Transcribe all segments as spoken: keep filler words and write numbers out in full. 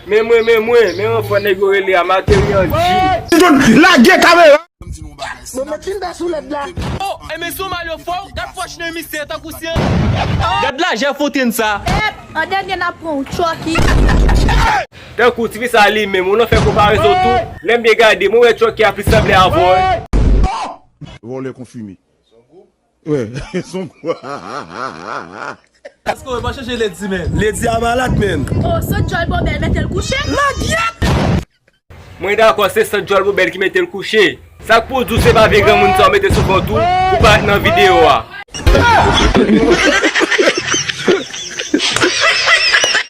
Men mwen, men mwen, men anfan nèg yo rele a Material G. Lage kamera! Bon, met yon dè sou lèd la. Oh, e men sou mal yo fò, gad fòch nan misye tankou si an. Gad lajè fontenn sa. An dènye n ap pran yon Chucky. Tankou tifi sa li menm, ou nan fè konparezon tou. Lè m byen gade, mwen wè Chucky a plis sanble avè w. Vòlè konfime. Wè, son gwo. Èske w pa chèche Lady men? Lady a malad men. Oh, sot djòl bobèl mete l kouche. Lagyèt! Mwen dakò, se sant djòl bobèl ki mete l kouche. Sa k pou w di w se pa vye granmoun sa w mete sou kont ou pou parèt nan videyo a?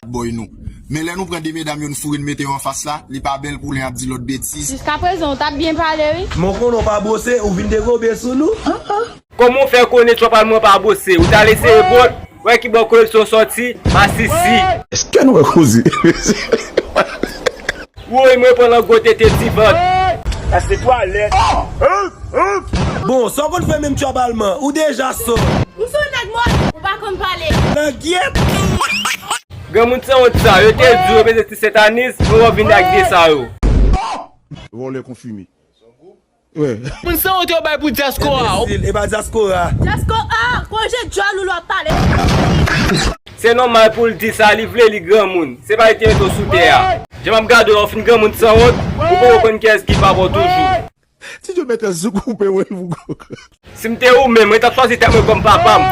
Bòy nou. Men lè nou pran de medam yo n foure n mete yo anfas la, li pa bèl pou len ap di lòt betiz. Jiskaprezan, ou t ap byen pale, wi. Mon konnen w pa bwose, ou vin degobe sou nou. Kòman w fè konnen tchòpal mwen pa bwose? Ou t al eseye bwòs, wè ki bò koreksyon sòti, masisi. Èske nou wè koze? Woy, mwen pran nan gwo tete ti vant. Sa se twalèt. Bon, sa w konn fè menm tchòpal man, ou deja sò. Ou se yon nèg mòd, ou pa konn pale. Lagyèt! Granmoun sanwont sa, yo te di yo bezwen ti sentaniz, men w ap vin ak de sa yo. Vòlè konfime. Wè. Moun sanwont yo bay pou dyaspora. Enbesil, e pa dyaspora. Dyaspora, konje djòl ou lè w ap pale. Se nòmal pou l di sa, li vle li granmoun. Se pa li te mete w sou tè a. Jan m ap gade w la, w fin granmoun sanwont, ou poko konn kiyès ki papa w toujou. Ti Djo mèt sou koupe wè l pou gwo. Si m te ou menm, mwen t ap chwazi tèt mwen kòm papa m.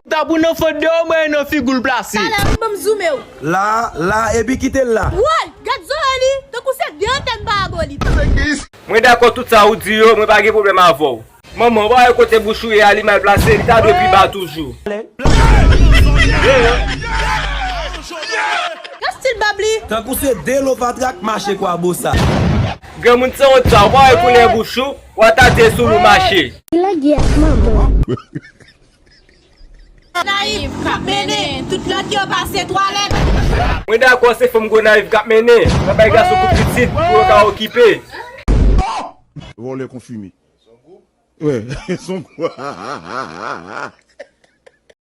Ta pou nan fot de w mwen nan figi l plase. Talè, ou ban m zoume w. La, la, epi kite l la. Woy, gad zòrèy li, tankou se de antèn pa aboli. Mwen dakò tout sa ou di yo, mwen pa gen pwoblèm avè w. Manman, w pa wè kote bouch ou ye a, li mal plase, li ta dwe pi ba toujou. Gad stil bab li. Tankou se de lo fatra k mache kwa bosa. Granmoun sanwont sa, w pa wè koulè bouch ou, w a tate sou l ou mache. Ki lagyèt manman. Nayiv k ap mennen, tout lòt yo pase twalèt. Mwen dakò se fanm Gonayiv k ap mennen, nan bay gason koup pitit pou yo ka okipe. Vòlè konfime. Wè, son gwo.